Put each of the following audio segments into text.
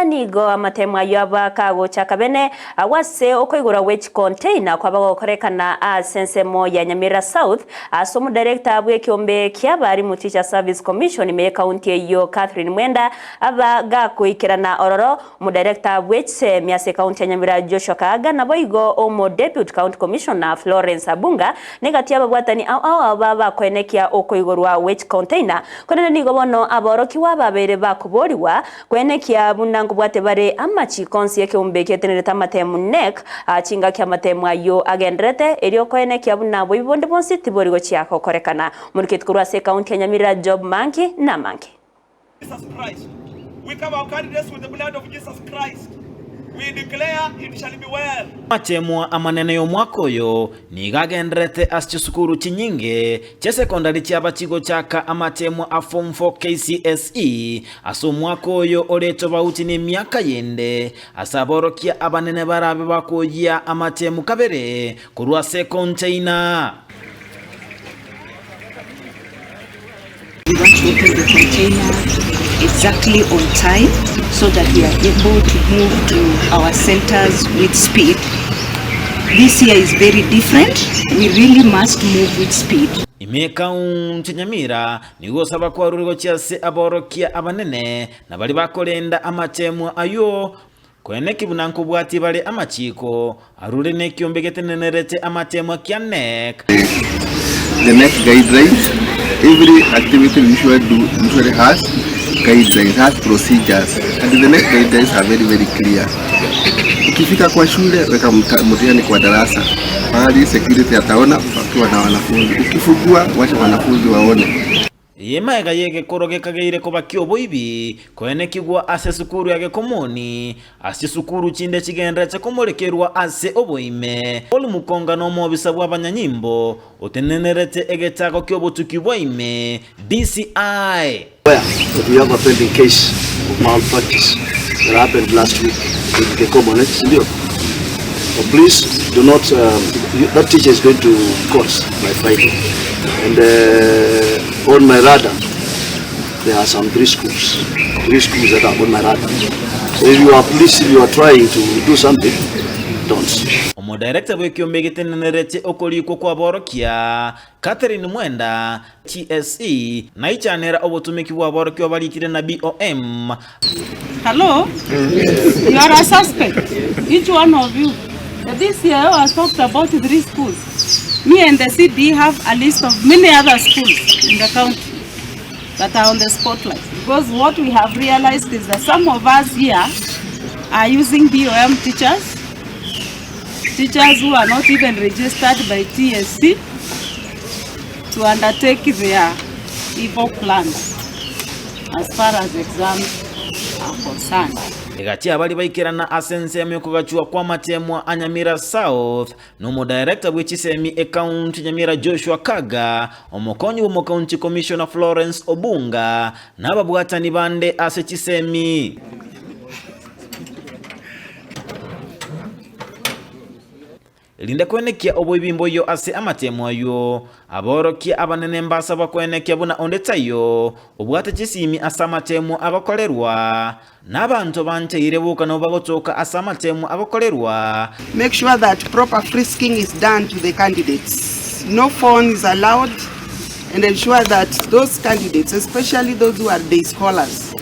Nyamira nigo amatemo ayio aba kagocha kabene agwo ase okoigorwa gwe chicontainer kwaba gokorekana ase ensemo ya Nyamira South ase omodirector bw'ekeombe ki'abarimu Teacher Service Commission ime y'ecounty eyio Catherine Mwenda aba gakoikerana ororo Omodirector bw'echisemi ase ecounty ya Nyamira Joshua Kaaga naboigo omo Depute County Commissioner Florence Abunga negati y'ababwatani ao ao aba bakoenekia okoigorwa gwe chicontainer korende nigo bono aborokigwa babeire bakoborigwa koenekia buna nkobwate bare amachiko onsi ekeombe getenerete amatemu NEC chingaki amatemu ayio agenderete erio koenekia buna boibi bonde bonsi tibori gochia gokorekana. Omoriketi korwa ase ecounty ya Nyamira Job Mangi namange. Jesus Christ. We cover our candidates with the blood of Jesus Christ. We declare it shall be well. Amachemwa amanene y'omwaka oyo nigo agendererete ase chisukuru chinyinge chi'esekondari chiaba chigochaka amachemwa a Form 4 KCSE ase omwaka oyo ore tobauti nemiaka yende ase aborokia abanene barabe bakoyia amachemu kabere korwa ase econtainer. We want to open the container exactly on time so that we are able to move to our centers with speed. This year is very different. We really must move with speed. Ime ekaunti ya Nyamira nigo gosaba kwarure gochia ase aborokia abanene na baria bakorenda amatemwa ayio koeneki buna nkobwatie bare amachiko Arure nekiombe getenenerete amateemwa kia KNEC. The KNEC guidelines, every activity we usually do usually has guidelines, has procedures and the KNEC guidelines are very very clear. Ukifika kwa shule weka mtihani kwa darasa pahali security ataona wakiwa na wanafunzi. Ukifungua wacha wanafunzi waone. Eye magega y'egekoro gekageire koba ki'oboibi, koenekigwa ase esukuru ya Gekomoni, ase chisukuru chinde chigenderete komorekerwa ase oboime. Paul Mukonga nomobisa bw'abanyanyimbo, otenenerete egetago ki'obotuki bwa ime, DCI. Aware that we have a pending case of malpractice that happened last week in Gekomoni, si ndio? But please do not, um, that teacher is going to court by Friday. And uh, on my radar, there are some three schools, three schools that are on my radar. So if you are police, if you are trying to do something, don't. Omodirector bw'ekiombe getenenerete okorikwa kw'aborokia, Catherine Mwenda, TSC, naichanera obotumeki bw'aborokigwa barikire na BOM. Hello? You are a suspect, each one of you. The DCIO has talked about three schools. Me and the CD have a list of many other schools in the county that are on the spotlight. Because what we have realized is that some of us here are using BOM teachers, teachers who are not even registered by TSC to undertake their evil plans as far as exams are concerned. Egati abaria baikerana ase ensemo y'okogachwa kw'amatemwa a Nyamira South na omodirector bwe chisemi ecounty Nyamira Joshua Kaga, omokonyi bw'omocounty commissioner Florence Obunga na ababwatani bande ase chisemi. Erinde kwenekia oboibi mboiyo ase amatemo ayio, aborokia abanene mbasabwa kwenekia buna onde taiyo obwate chisimi ase amatemo agokorerwa, na abanto bancheire boka nabo bagotoka ase amatemo agokorerwa. Make sure that proper frisking is done to the candidates. No phone is allowed and ensure that those candidates, especially those who are day scholars,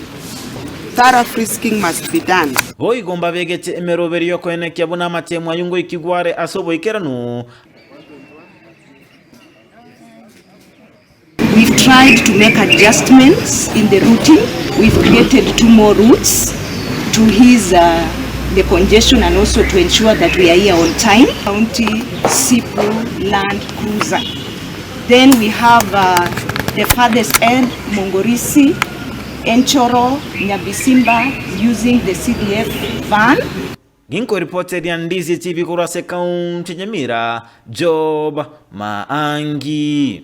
Thorough frisking must be done. Boigo mbabegete emeroberio y'okoenekia buna amatemo ayio ngoikigwa are ase oboikeranu. We've tried to make adjustments in the routing. We've created two more routes to ease uh, the congestion and also to ensure that we are here on time. County Sipu Land Cruiser. Then we have uh, the farthest end, Mongorisi, Enchoro, Nyabisimba using the CDF van. Ginkoripoteria Ndizi TV korwa ase County Nyamira, Job Maangi.